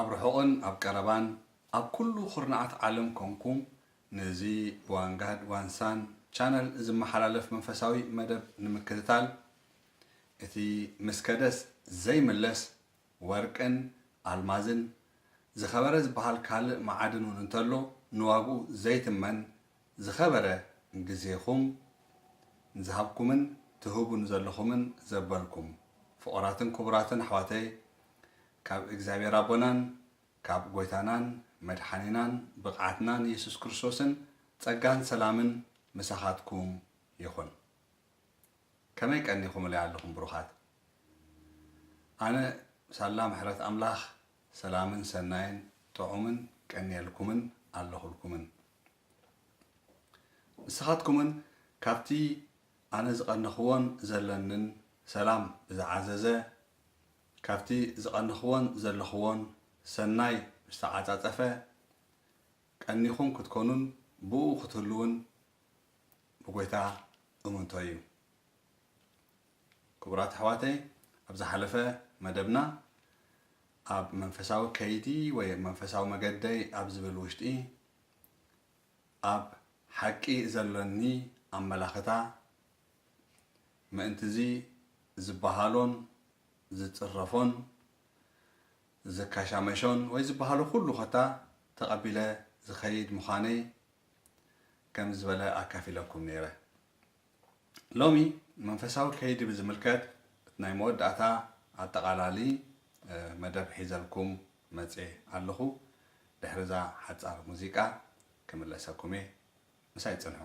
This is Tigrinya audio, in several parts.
ኣብ ርሑቕን ኣብ ቀረባን፣ ኣብ ኩሉ ኩርናዓት ዓለም ኮንኩም፣ ነዚ ብዋንጋድ ዋንሳን ቻነል ዝመሓላለፍ መንፈሳዊ መደብ ንምክትታል፣ እቲ ምስ ከደስ ዘይምለስ ወርቅን ኣልማዝን ዝኸበረ ዝበሃል ካልእ መዓድን እውን እንተሎ፣ ንዋግኡ ዘይትመን ዝኸበረ ግዜኹም ንዝሃብኩምን ትህቡን ዘለኹምን ዘበልኩም ፍቑራትን ክቡራትን ኣሕዋተይ፣ ካብ እግዚኣብሔር ኣቦናን ካብ ጐይታናን መድሓኒናን ብቕዓትናን የሱስ ክርስቶስን ጸጋን ሰላምን ምሳኻትኩም ይኹን። ከመይ ቀኒኹምለይ ኣለኹም ብሩኻት? ኣነ ሳላ ምሕረት ኣምላኽ ሰላምን ሰናይን ጥዑምን ቀንየልኩምን ኣለኹልኩምን። ንስኻትኩምን ካብቲ ኣነ ዝቐነኽዎን ዘለንን ሰላም ብዝዓዘዘ፣ ካብቲ ዝቐነኽዎን ዘለኽዎን ሰናይ ዝተዓጻጸፈ ቀኒኹም ክትኮኑን ብኡ ክትህልውን ብጎይታ እምንቶ እዩ። ክቡራት ኣሕዋተይ፣ ኣብ ዝሓለፈ መደብና ኣብ መንፈሳዊ ከይዲ ወይ መንፈሳዊ መገደይ ኣብ ዝብል ውሽጢ ኣብ ሓቂ ዘሎኒ ኣመላኽታ ምእንትዚ ዝበሃሎን ዝጽረፎን ዝከሻመሾን ወይ ዝበሃሎ ኩሉ ኮታ ተቐቢለ ዝኸይድ ምዃነይ ከም ዝበለ ኣካፊለኩም ነይረ። ሎሚ መንፈሳዊ ከይዲ ብዝምልከት እቲ ናይ መወዳእታ ኣጠቓላሊ፣ እ፣ መደብ ሒዘልኩም መጽየ ኣለኹ። ድሕሪ እዛ ሓጻር ሙዚቃ ክምለሰኩም እየ። ምሳይ ጽንሑ።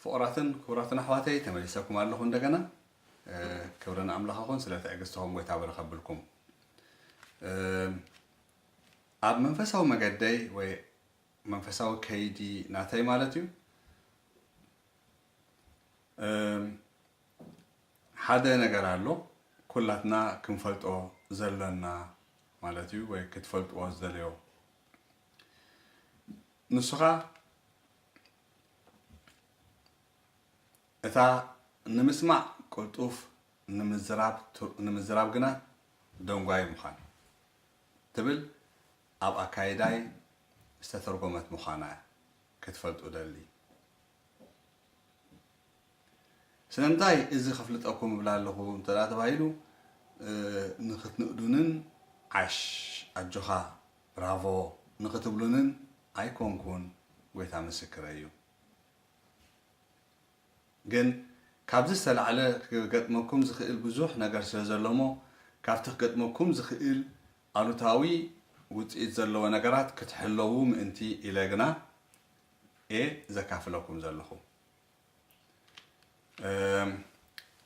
ፍቑራትን ክቡራትን ኣሕዋተይ፣ ተመሊሰኩም ኣለኹ እንደገና። እ፣ ክብሪ ንኣምላኽ ይኹን፣ ስለ ትዕግስትኹም ጎይታ በረኸብልኩም። እ፣ ኣብ መንፈሳዊ መገደይ ወይ መንፈሳዊ ከይዲ ናተይ ማለት እዩ፣ እ፣ ሓደ ነገር ኣሎ፣ ኩላትና ክንፈልጦ ዘሎና ማለት እዩ፣ ወይ ክትፈልጥዎ ዝደለዮ። ንሱ ኸኣ እታ ንምስማዕ ቅልጡፍ፣ ንምዝራብ ቱ-፣ ንምዝራብ ግና ደንጓዪ ምዃን ትብል ኣብ ኣካይዳይ ዝተተርጎመት ምዃና ክትፈልጡ እደሊ። ስለምንታይ እዚ ከፍልጠኩም እብል ኣለኹ እንተ ደኣ ተባሂሉ፣ እ፣ ንኽትንእዱንን ዓሽ፣ ኣጆኻ፣ ብራቮ ንኽትብሉንን ኣይኮንኩን፣ ጎይታ ምስክረይ እዩ። ግን ካብዚ ዝተላዕለ ክገጥመኩም ዝኽእል ብዙሕ ነገር ስለ ዘሎ እሞ፣ ካብቲ ክገጥመኩም ዝኽእል ኣሉታዊ ውጽኢት ዘለዎ ነገራት ክትሕለዉ ምእንቲ ኢለ ግና እየ ዘካፍለኩም ዘለኹ። እም፣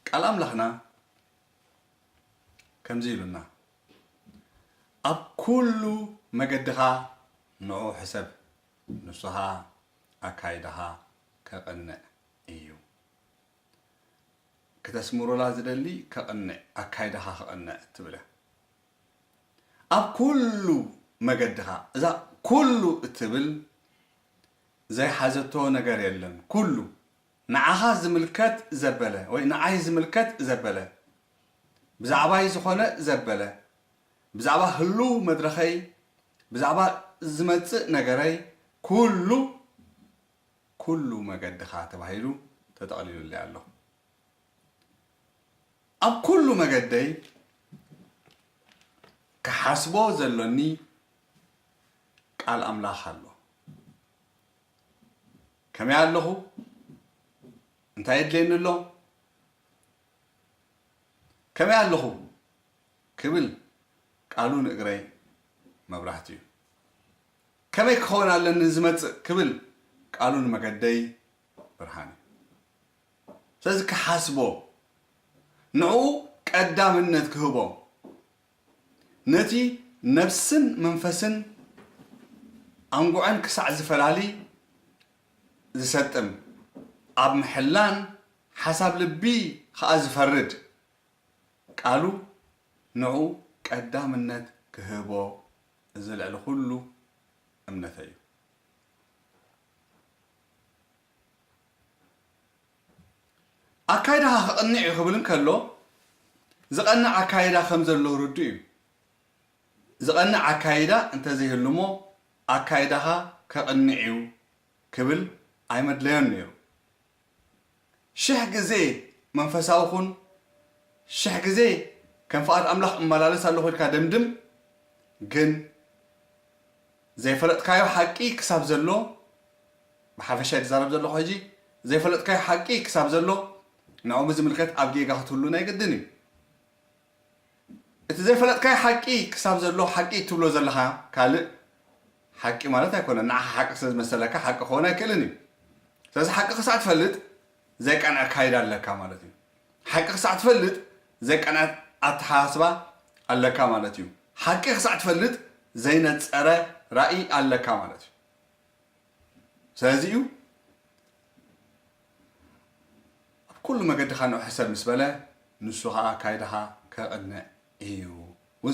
ቃል ኣምላኽና ከምዚ ኢሉና፣ ኣብ ኩሉ መገድኻ ንዑ ሕሰብ፣ ንሱ ኸኣ ኣካይዳኻ ከቕንዕ እዩ። ክተስምሩላ ዝደሊ ከቕንዕ፣ ኣካይዳኻ ከቕንዕ ትብል እያ። ኣብ ኩሉ መገድኻ፣ እዛ ኩሉ እትብል ዘይሓዘቶ ነገር የለን። ኩሉ ንዓኻ ዝምልከት ዘበለ ወይ ንዓይ ዝምልከት ዘበለ፣ ብዛዕባይ ዝኾነ ዘበለ፣ ብዛዕባ ህሉው መድረኸይ፣ ብዛዕባ ዝመጽእ ነገረይ፣ ኩሉ፣ ኩሉ መገድኻ ተባሂሉ ተጠቕሊሉለይ ኣሎ። ኣብ ኩሉ መገደይ ክሓስቦ ዘሎኒ ቃል ኣምላኽ ኣሎ። ከመይ ኣለኹ? እንታይ የድልየኒ ኣሎ? ከመይ ኣለኹ ክብል ቃሉ ንእግረይ መብራህቲ እዩ። ከመይ ክኸውን ኣለኒ ዝመጽእ ክብል ቃሉ ንመገደይ ብርሃን እዩ። ስለዚ ክሓስቦ፣ ንዕኡ ቀዳምነት ክህቦ፣ ነቲ ነብስን መንፈስን ኣንጉዐን ክሳዕ ዝፈላሊ ዝሰጥም፣ ኣብ ምሕላን ሓሳብ ልቢ ኸኣ ዝፈርድ፣ ቃሉ ንዕኡ ቀዳምነት ክህቦ፣ እዚ ልዕሊ ኩሉ እምነተይ እዩ። ኣካይዳኻ ክቕንዕ እዩ ክብል እንከሎ፣ ዝቐንዕ ኣካይዳ ከም ዘሎ ርዱእ እዩ። ዝቐንዕ ኣካይዳ እንተዘይህሉ እሞ፣ ኣካይዳኻ ከቕንዕ እዩ ክብል ኣይመድለዮን ነይሩ። ሽሕ ግዜ መንፈሳዊ ኩን፣ ሽሕ ግዜ ከም ፍቓድ ኣምላኽ እመላለስ ኣለኹ ኢልካ ደምድም። ግን ዘይፈለጥካዮ ሓቂ ክሳብ ዘሎ፣ ብሓፈሻ ዝዛረብ ዘለኹ ሕጂ፣ ዘይፈለጥካዮ ሓቂ ክሳብ ዘሎ፣ ንዕኡ ብዝምልከት ኣብ ጌጋ ክትህሉ ናይ ግድን እዩ። እቲ ዘይፈለጥካዮ ሓቂ ክሳብ ዘሎ፣ ሓቂ እትብሎ ዘለኻ ካልእ ሓቂ ማለት ኣይኮነን። ንዓኻ ሓቂ ስለ ዝመሰለካ ሓቂ ክኸውን ኣይክእልን እዩ። ስለዚ ሓቂ ክሳዕ ትፈልጥ ዘይቀንዐ ኣካይዳ ኣለካ ማለት እዩ። ሓቂ ክሳዕ ትፈልጥ ዘይቀንዐ ኣተሓሳስባ ኣለካ ማለት እዩ። ሓቂ ክሳዕ ትፈልጥ ዘይነጸረ ራእይ ኣለካ ማለት እዩ። ስለዚ እዩ ኣብ ኩሉ መገድኻ ንዑ ሕሰብ ምስ በለ፣ ንሱ ኸኣ ኣካይዳኻ ከቕንዕ እዩ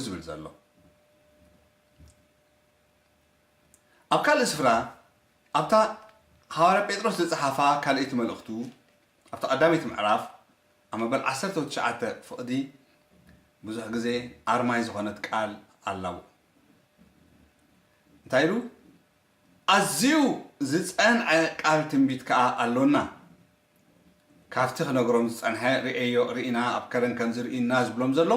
ዝብል ዘሎ። ኣብ ካልእ ስፍራ፣ ኣብታ ሃዋርያ ጴጥሮስ ዝጸሓፋ ካልኣይቲ መልእኽቱ፣ ኣብታ ቀዳመይቲ ምዕራፍ፣ ኣብ መበል ዓሰርተ ትሽዓተ ፍቕዲ ብዙሕ ግዜ ኣርማይ ዝኾነት ቃል ኣላዎ። እንታይ ኢሉ? ኣዝዩ ዝጸንዐ ቃል ትንቢት ከኣ ኣሎና። ካብቲ ክነግሮም ዝጸንሐ፣ ርእየዮ፣ ርኢና፣ ኣብ ከረን ከምዚ ርኢና ዝብሎም ዘሎ፣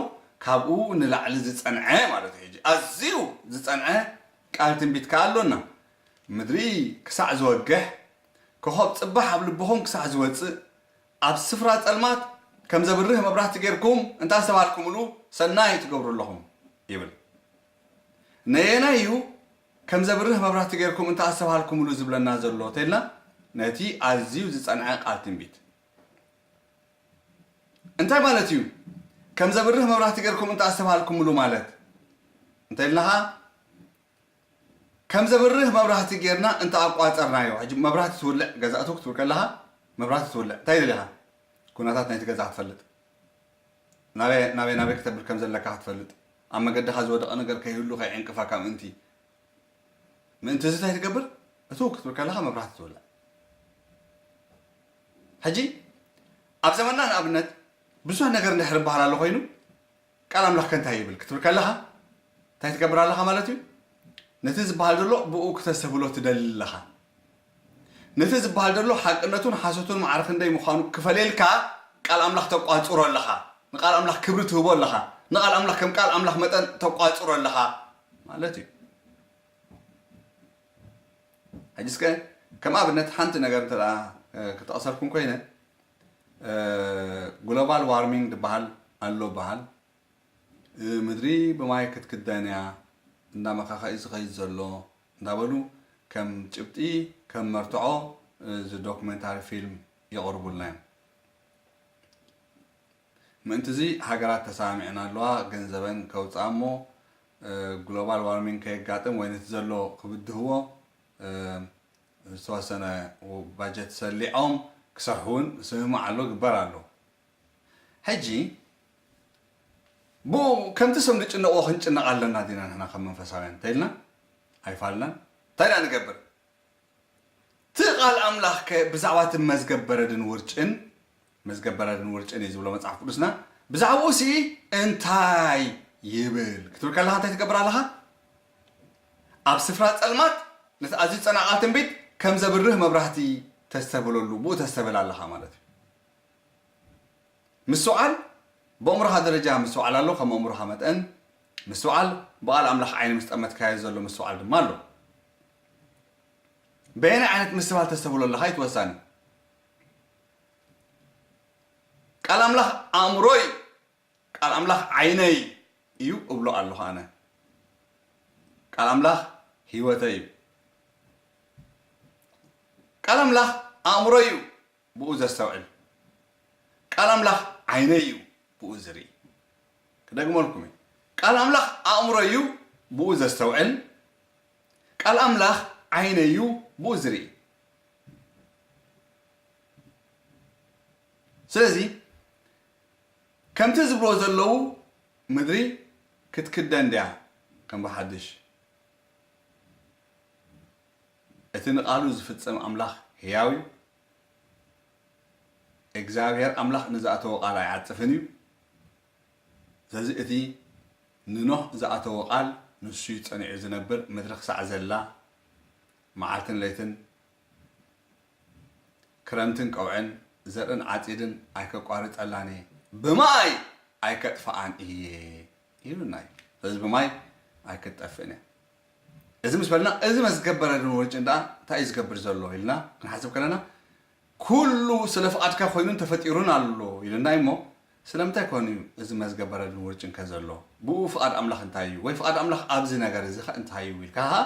ካብኡ ንላዕሊ ዝጸንዐ ማለት እዩ። ሕጂ ኣዝዩ ዝጸንዐ ቃል ትንቢት ከኣ ኣሎና። ምድሪ ክሳዕ ዝወግሕ፣ ኮኾብ ጽባሕ ኣብ ልብኹም ክሳዕ ዝወጽእ፣ ኣብ ስፍራ ጸልማት ከም ዘብርህ መብራህቲ ጌርኩም እንተ ኣስተብሃልኩምሉ፣ ሰናይ ትገብሩ ኣለኹም ይብል። ነየናይ እዩ ከም ዘብርህ መብራህቲ ጌርኩም እንተ ኣስተብሃልኩምሉ ዝብለና ዘሎ ተልና፣ ነቲ ኣዝዩ ዝጸንዐ ቃል ትንቢት። እንታይ ማለት እዩ? ከም ዘብርህ መብራህቲ ጌርኩም እንተ ኣስተብሃልኩምሉ ማለት እንተልናኻ፣ ከም ዘብርህ መብራህቲ ጌርና እንተ ኣቋጸርናዮ፣ ሕጂ መብራህቲ ትውልዕ፣ ገዛ እትው ክትብል ከለኻ መብራህቲ ትውልዕ፣ እንታይ ደሊኻ? ኩነታት ናይቲ ገዛ ክትፈልጥ፣ ናበይ፣ ናበይ፣ ናበይ ክተብል ከም ዘለካ ክትፈልጥ፣ ኣብ መገድኻ ዝወደቐ ነገር ከይህሉ ከይዕንቅፈካ ምእንቲ፣ ምእንቲ እዚ እንታይ ትገብር? እትው ክትብል ከለኻ መብራህቲ ትውልዕ። ሕጂ ኣብ ዘመንና ንኣብነት ብዙሕ ነገር እንድሕር ይበሃል ኣሎ ኮይኑ፣ ቃል ኣምላኽ ከ እንታይ ይብል ክትብል ከለኻ፣ እንታይ ትገብር ኣለኻ ማለት እዩ? ነቲ ዝበሃል ዘሎ ብኡ ክተስተብህሎ ትደሊ ኣለኻ። ነቲ ዝበሃል ዘሎ ሓቅነቱን ሓሶቱን ማዕረ ክንደይ ምዃኑ ክፈልየልካ ቃል ኣምላኽ ተቋጽሮ ኣለኻ። ንቃል ኣምላኽ ክብሪ ትህቦ ኣለኻ። ንቃል ኣምላኽ ከም ቃል ኣምላኽ መጠን ተቋጽሮ ኣለኻ ማለት እዩ። ሕጂ እስከ ከም ኣብነት ሓንቲ ነገር እንተ ደኣ፣ እ፣ ክጠቕሰልኩም ኮይነ፣ እ፣ ግሎባል ዋርሚንግ ዝበሃል ኣሎ በሃል። እ፣ ምድሪ ብማይ ክትክደን እያ፣ እንዳ መኻኸኢ ዝኸይድ ዘሎ እንዳበሉ ከም ጭብጢ፣ ከም መርትዖ፣ እ፣ እዚ ዶኩመንታሪ ፊልም የቕርቡልና እዮም። ምእንቲ እዚ ሃገራት ተሰማሚዐን ኣለዋ፣ ገንዘበን ከውፅኣ እሞ፣ እ፣ ግሎባል ዋርሚንግ ከየጋጥም ወይ ነቲ ዘሎ ክብድህዎ፣ እ፣ ዝተወሰነ ባጀት ሰሊዖም ክሰርሑ እውን ስምምዕ ኣሎ፣ ግበር ኣሎ። ሕጂ ብኡ ከምቲ ሰብ ዝጭነቕዎ ክንጭነቕ ኣለና ዲና ንሕና ከም መንፈሳውያን እንተኢልና ኣይፋልናን። እንታይ ደኣ ንገብር? እቲ ቃል ኣምላኽ ከ ብዛዕባ እቲ መዝገብ በረድን ውርጭን፣ መዝገብ በረድን ውርጭን እዩ ዝብሎ መጽሓፍ ቅዱስና፣ ብዛዕባኡ ሲ እንታይ ይብል ክትብል ከለኻ እንታይ ትገብር ኣለኻ? ኣብ ስፍራ ጸልማት ነቲ ኣዝዩ ዝጸንዐ ቃል ትንቢት ከም ዘብርህ መብራህቲ ተስተብህለሉ፣ ብኡ ተስተብህል ኣለኻ ማለት እዩ። ምስትውዓል ብኣእምሮኻ ደረጃ ምስትውዓል ኣሎ፣ ከም ኣእምሮኻ መጠን ምስትውዓል ብቓል ኣምላኽ ዓይኒ ምስ ጠመትካዮ ዘሎ ምስትውዓል ድማ ኣሎ። በየናይ ዓይነት ምስትብሃል ተስተብህሎ ኣለኻ እዩ እቲ ወሳኒ። ቃል ኣምላኽ ኣእምሮይ፣ ቃል ኣምላኽ ዓይነይ እዩ እብሎ ኣለኹ ኣነ። ቃል ኣምላኽ ህይወተይ እዩ። ቃል ኣምላኽ ኣእምሮይ እዩ ብኡ ዘስተውዕል። ቃል ኣምላኽ ዓይነይ እዩ ብኡ ዝርኢ። ክደግመልኩም እየ። ቃል ኣምላኽ ኣእምሮይ እዩ ብኡ ዘስተውዕል። ቃል ኣምላኽ ዓይነይ እዩ ብኡ ዝርኢ። ስለዚ ከምቲ ዝብልዎ ዘለዉ ምድሪ ክትክደን ድያ ከም ብሓድሽ? እቲ ንቓሉ ዝፍጽም ኣምላኽ ህያው እዩ። እግዚኣብሔር ኣምላኽ ንዝኣተዎ ቓል ኣይዓጽፍን እዩ። ስለዚ እቲ ንኖህ ዝኣተዎ ቓል ንሱ እዩ ጸኒዑ ዝነብር። ምድሪ ክሳዕ ዘላ መዓልትን ለይትን ክረምትን ቀውዕን ዘርእን ዓጺድን ኣይከቋርጸላን እየ፣ ብማይ ኣይከጥፍኣን እየ ኢሉና እዩ። ስለዚ ብማይ ኣይክትጠፍእን እያ። እዚ ምስ በልና፣ እዚ መዝገብ በረድን ውርጭን ደኣ እንታይ እዩ ዝገብር ዘሎ ኢልና ክንሓስብ ከለና፣ ኩሉ ስለ ፍቓድካ ኮይኑን ተፈጢሩን ኣሎ ኢሉና እዩ እሞ፣ ስለምንታይ ኮን እዩ እዚ መዝገብ በረድን ውርጭን ከ ዘሎ? ብኡ ፍቓድ ኣምላኽ እንታይ እዩ? ወይ ፍቓድ ኣምላኽ ኣብዚ ነገር እዚ ኸ እንታይ እዩ? ኢልካ ኸዓ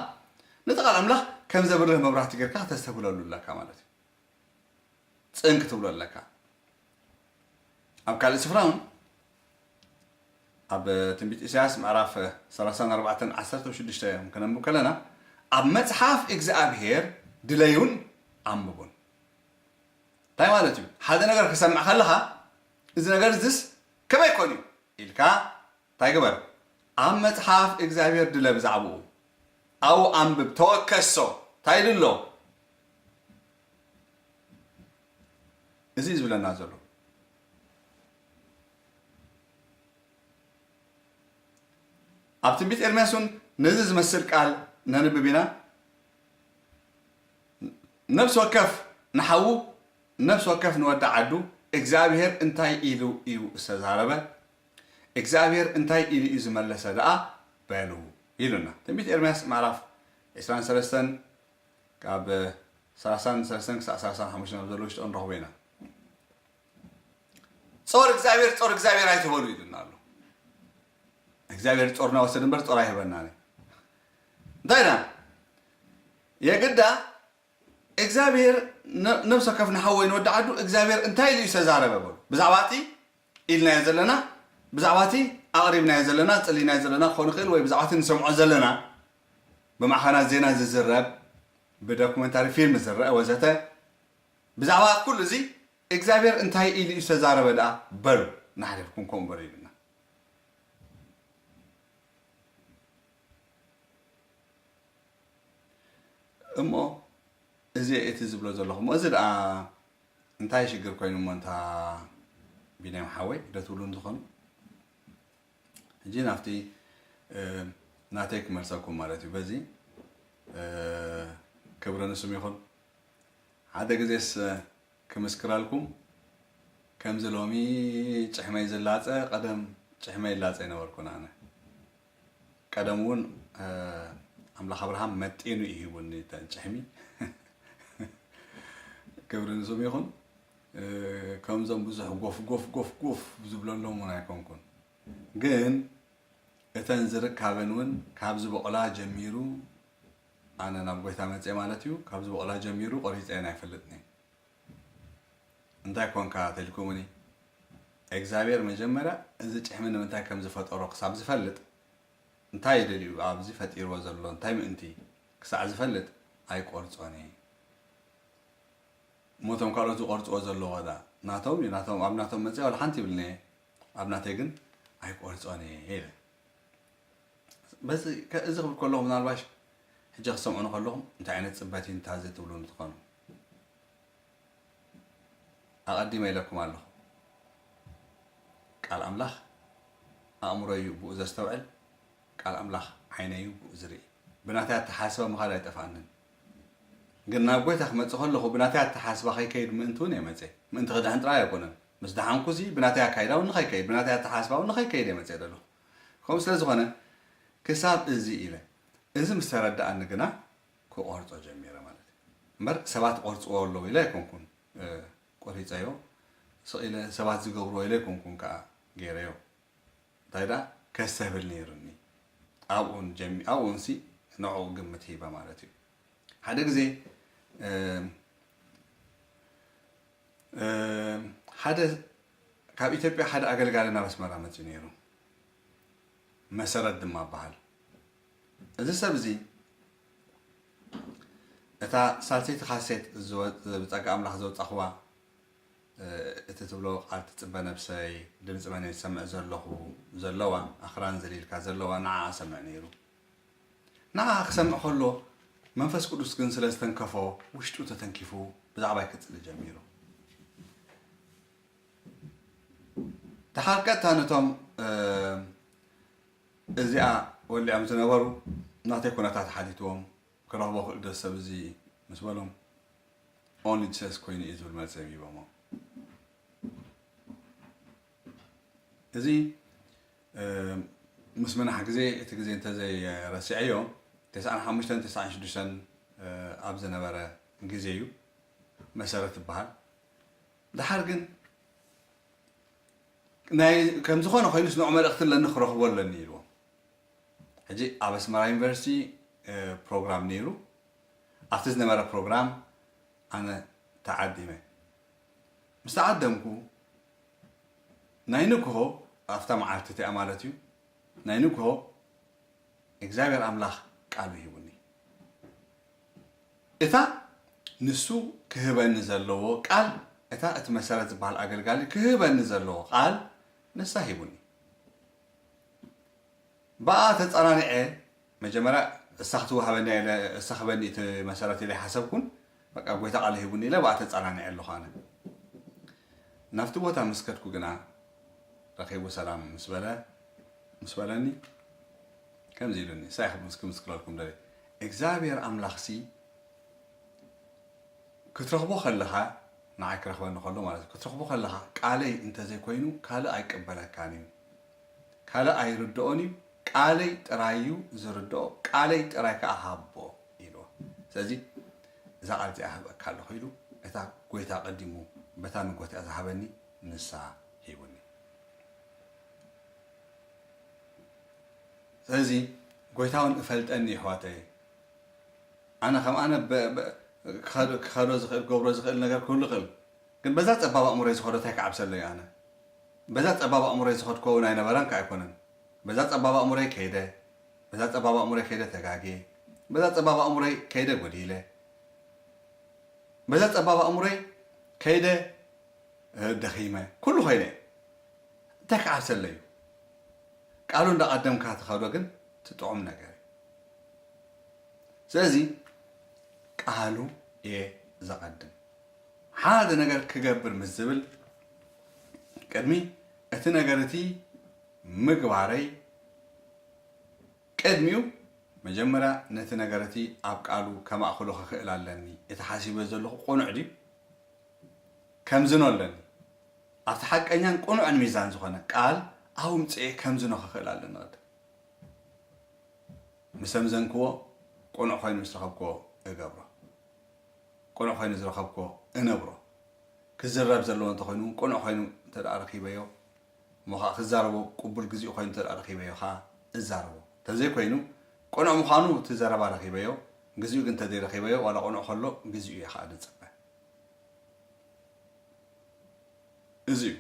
ነቲ ቃል ኣምላኽ ከም ዘብርህ መብራህቲ ጌርካ ከተስተብህለሉ ኣለካ ማለት እዩ። ጽን ክትብሎ ኣለካ። ኣብ ካልእ ስፍራ እውን ኣብ ትንቢት ኢሳያስ ምዕራፍ ሰላሳን ኣርባዕተን ዓሰርተ ሽዱሽተ እዮም ከነንብብ ከለና፣ ኣብ መጽሓፍ እግዚኣብሔር ድለዩን ኣንብቡን። እንታይ ማለት እዩ? ሓደ ነገር ክሰምዕ ከለኻ፣ እዚ ነገር እዚስ ከመይ ኮን እዩ ኢልካ እንታይ ግበር? ኣብ መጽሓፍ እግዚኣብሔር ድለ ብዛዕባኡ። ኣብኡ ኣንብብ፣ ተወከሶ። እንታይ ኢሉ ኣሎ? እዚ እዩ ዝብለና ዘሎ። ኣብ ትንቢት ኤርምያስ እውን ነዚ ዝመስል ቃል ነንብብ ኢና። ነፍሲ ወከፍ ንሓዉ፣ ነፍሲ ወከፍ ንወዲ ዓዱ፣ እግዚኣብሔር እንታይ ኢሉ እዩ ዝተዛረበ? እግዚኣብሔር እንታይ ኢሉ እዩ ዝመለሰ ደኣ በሉ ኢሉና። ትንቢት ኤርምያስ ምዕራፍ ዕስራን ሰለስተን ካብ ሰላሳን ሰለስተን ክሳዕ ሰላሳን ሓሙሽተን ኣብ ዘሎ ውሽጢ ንረኽቦ ኢና። ጾር እግዚኣብሔር፣ ጾር እግዚኣብሔር ኣይትበሉ ኢሉና ኣሎ። እግዚኣብሔር ጾር እናወሰደ እምበር ጾር ኣይህበናን እዩ። እንታይ ኢና? የግዳ እግዚኣብሔር ነ-፣ ነብሲ ወከፍ ንሓወይ ንወዲ ዓዱ እግዚኣብሔር እንታይ ኢሉ እዩ ዝተዛረበ በሉ። ብዛዕባ እቲ ኢልናዮ ዘለና፣ ብዛዕባ እቲ ኣቕሪብናዮ ዘለና፣ ጸሊእናዮ ዘለና ክኸውን ይኽእል ወይ ብዛዕባ እቲ ንሰምዖ ዘለና፣ ብማዕኸናት ዜና ዝዝረብ፣ ብዶኩመንታሪ ፊልም ዝረአ ወዘተ፣ ብዛዕባ ኩሉ እዚ እግዚኣብሔር እንታይ ኢሉ እዩ ዝተዛረበ ደኣ በሉ፣ ንሓደርኩም ከምኡ በሉ ኢሉና። እሞ እዚ እቲ ዝብሎ ዘለኹ፣ እሞ እዚ ደኣ እንታይ ሽግር ኮይኑ እሞ እንታ ቢንያም ሓወይ ዶ ትብሉ እንትኾኑ? ሕጂ ናብቲ፣ እ፣ ናተይ ክመልሰኩም ማለት እዩ። በዚ፣ እ፣ ክብሪ ንስም ይኹን። ሓደ ግዜስ ክምስክረልኩም፣ ከምዚ ሎሚ ጭሕመይ ዝላጸ፣ ቀደም ጭሕመይ ይላጸ ኣይነበርኩን ኣነ። ቀደም እውን፣ እ፣ ኣምላኽ ኣብርሃም መጢኑ እዩ ሂቡኒ እተን ጭሕሚ። ክብሪ ንስሙ ይኹን። እ፣ ከምዞም ብዙሕ ጎፍ፣ ጎፍ፣ ጎፍ፣ ጎፍ ዝብለሎም እውን ኣይኮንኩን። ግን እተን ዝርካበን እውን ካብ ዝበቑላ ጀሚሩ፣ ኣነ ናብ ጎይታ መጽየ ማለት እዩ፣ ካብ ዝበቑላ ጀሚሩ ቆሪጸየን ኣይፈልጥን እየ። እንታይ ኮንካ ተልኩምኒ? እግዚኣብሔር መጀመርያ እዚ ጭሕሚ ንምንታይ ከም ዝፈጠሮ ክሳብ ዝፈልጥ፣ እንታይ ደልዩ ኣብዚ ፈጢርዎ ዘሎ፣ እንታይ ምእንቲ ክሳዕ ዝፈልጥ ኣይቆርጾን እየ። እሞ እቶም ካልኦት ዝቆርጽዎ ዘለዎ ዳ ናቶም እዩ፣ ናቶም፣ ኣብ ናቶም መጽየ ዋላ ሓንቲ ይብልኒ እየ፣ ኣብ ናተይ ግን ኣይቆርጾን እየ ኢለ። በዚ ከ-፣ እዚ ክብል ከለኹ ምናልባሽ ሕጂ ክሰምዑኒ ከለኹም እንታይ ዓይነት ጽበት እዩ እንታዚ ትብሉ እንትኾኑ፣ ኣቐዲመ ኢለኩም ኣለኹ። ቃል ኣምላኽ ኣእምሮ እዩ ብኡ ዘስተውዕል፣ ቃል ኣምላኽ ዓይነ እዩ ብኡ ዝርኢ። ብናተይ ኣተሓሳስባ ምኻድ ኣይጠፍኣንን። ግን ናብ ጎይታ ክመጽእ ከለኹ ብናተይ ኣተሓሳስባ ከይከይድ ምእንቲ እውን እየ መጽየ። ምእንቲ ክድሕን ጥራይ ኣይኮነን። ምስ ደሓንኩ እዚ ብናተይ ኣካይዳ እውን ንኸይከይድ፣ ብናተይ ኣተሓሳስባ እውን ንኸይከይድ እየ መጽየ ዘለኹ። ከምኡ ስለ ዝኾነ ክሳብ እዚ ኢለ፣ እዚ ምስ ተረድኣኒ ግና ክቖርጾ ጀሚረ ማለት እዩ። እምበር ሰባት ቆርጽዎ ኣለዉ ኢለ ኣይኮንኩን፣ እ፣ ቆሪጸዮ። ስቕ ኢለ ሰባት ዝገብርዎ ኢለ ኣይኮንኩን ከኣ ገይረዮ። እንታይ ደኣ ከስተብል ነይሩኒ። ኣብኡን ጀሚ-፣ ኣብኡንሲ ንዕኡ ግምት ሂበ ማለት እዩ። ሓደ ግዜ፣ እ፣ እ፣ ሓደ ካብ ኢትዮጵያ ሓደ ኣገልጋሊ ናብ ኣስመራ መጺኡ ነይሩ። መሰረት ድማ በሃል። እዚ ሰብ እዚ እታ ሳልሰይቲ ካሴት ዝወ-፣ ብጸጋ ኣምላኽ ዘውጻኽዋ፣ እ፣ እቲ ትብሎ ቃል ትጽበ ነብሰይ፣ ድምጺ መን እየ ዝሰምዕ ዘለኹ፣ ዘለዋ፣ ኣኽራን ዘሊልካ ዘለዋ፣ ንዓኣ ሰምዕ ነይሩ። ንዓኣ ክሰምዕ ከሎ፣ መንፈስ ቅዱስ ግን ስለ ዝተንከፎ ውሽጡ ተተንኪፉ ብዛዕባይ ክጽሊ ጀሚሩ። ደሓር ቀጥታ ነቶም እዚኣ ወሊዖም ዝነበሩ ናተይ ኩነታት ሓቲትዎም። ክረኽቦ ክእል ዶ ሰብ እዚ ምስ በሎም፣ only Jesus ኮይኑ እዩ ዝብል መልሲ ሂቦሞ። እዚ ምስ ምናሕ ግዜ፣ እቲ ግዜ እንተዘይረሲዐዮ፣ ተስዓን ሓሙሽተን ተስዓን ሽዱሽተን ኣብ ዝነበረ ግዜ እዩ። መሰረት ይበሃል። ደሓር ግን ናይ ከም ዝኾነ ኮይኑስ ንዑ መልእኽቲ ኣለኒ ክረኽቦ ኣለኒ ኢልዎም። ሕጂ ኣብ ኣስመራ ዩኒቨርሲቲ ፕሮግራም ነይሩ። ኣብቲ ዝነበረ ፕሮግራም ኣነ ተዓዲመ። ምስ ተዓደምኩ ናይ ንግሆ፣ ኣብታ መዓልቲ እቲኣ ማለት እዩ፣ ናይ ንግሆ እግዚኣብሔር ኣምላኽ ቃሉ ሂቡኒ። እታ ንሱ ክህበኒ ዘለዎ ቃል፣ እታ እቲ መሰረት ዝበሃል ኣገልጋሊ ክህበኒ ዘለዎ ቃል ንሳ ሂቡኒ። ብኣ ተጸናኒዐ። መጀመርያ እሳ ክትወሃበኒ እያ ኢለ፣ እሳ ክበኒ እቲ መሰረት ኢለ ኣይሓሰብኩን። በቃ ጎይታ ቃል ሂቡኒ ኢለ ብኣ ተጸናኒዐ ኣለኹ ኣነ። ናብቲ ቦታ ምስ ከድኩ ግና ረኺቡ ሰላም ምስ በለ፣ ምስ በለኒ ከምዚ ኢሉኒ፣ ሳይ ክምስክረልኩም ደለ። እግዚኣብሔር ኣምላኽሲ ክትረኽቦ ከለኻ፣ ንዓይ ክረኽበኒ ከሎ ማለት እዩ፣ ክትረኽቦ ከለኻ ቃለይ እንተዘይኮይኑ ካልእ ኣይቅበለካን እዩ። ካልእ ኣይርድኦን እዩ፣ ቃለይ ጥራይ እዩ ዝርድኦ፣ ቃለይ ጥራይ ከኣ ሃቦ ኢልዎ። ስለዚ እዛ ቃል እዚኣ ህበካ ኣለኹ ኢሉ፣ እታ ጎይታ ቀዲሙ በታ ንጎት እያ ዝሃበኒ፣ ንሳ ሂቡኒ። ስለዚ ጎይታ እውን እፈልጠኒ ይሕዋተይ። ኣነ ከም ኣነ ብ-፣ ብ-፣ ክኸዶ፣ ክኸዶ ዝኽእል፣ ክገብሮ ዝኽእል ነገር ክህሉ ይኽእል። ግን በዛ ጸባብ ኣእምሮይ ዝኸዶ እንታይ ክዓብሰለይ ኣነ? በዛ ጸባብ ኣእምሮይ ዝኸድኮ እውን ኣይነበረን ከኣ ኣይኮነን። በዛ ጸባብ ኣእምሮይ ከይደ፣ በዛ ጸባብ ኣእምሮይ ከይደ ተጋግየ፣ በዛ ጸባብ ኣእምሮይ ከይደ ጎዲለ፣ በዛ ጸባብ ኣእምሮይ ከይደ፣ እ፣ ደኺመ፣ ኩሉ ኮይነ። እንታይ ክዓብሰለይ እዩ? ቃሉ እንዳቐደምካ ትኸዶ ግን ትጥዑም ነገር እዩ። ስለዚ ቃሉ እየ ዘቐድም። ሓደ ነገር ክገብር ምስ ዝብል ቅድሚ እቲ ነገር እቲ ምግባረይ ቅድሚኡ መጀመርያ ነቲ ነገር እቲ ኣብ ቃሉ ከማእኽሎ ክኽእል ኣለኒ። እቲ ሓሲበ ዘለኹ ቅኑዕ ድዩ? ከምዝኖ ኣለኒ። ኣብቲ ሓቀኛን ቅኑዕን ሚዛን ዝኾነ ቃል ኣውምፅኤ ከምዝኖ ክኽእል ኣለኒ። ቅድም ምስ ኣምዘንክዎ ቅኑዕ ኮይኑ ምስ ረኸብክዎ እገብሮ። ቅኑዕ ኮይኑ ዝረኸብክዎ እነብሮ። ክዝረብ ዘለዎ እንተኾይኑ እውን ቅኑዕ ኮይኑ እንተ ደኣ ረኺበዮ፣ እሞ ኸዓ ክዛረቦ ቅቡል ግዚኡ ኮይኑ እንተ ደኣ ረኺበዮ ኸዓ እዛረቦ። እንተዘይኮይኑ፣ ቅኑዕ ምዃኑ እቲ ዘረባ ረኺበዮ፣ ግዚኡ ግን እንተዘይረኺበዮ፣ ዋላ ቅኑዕ ከሎ ግዚኡ እየ ኸዓ ዝጽበ። እዚ እዩ።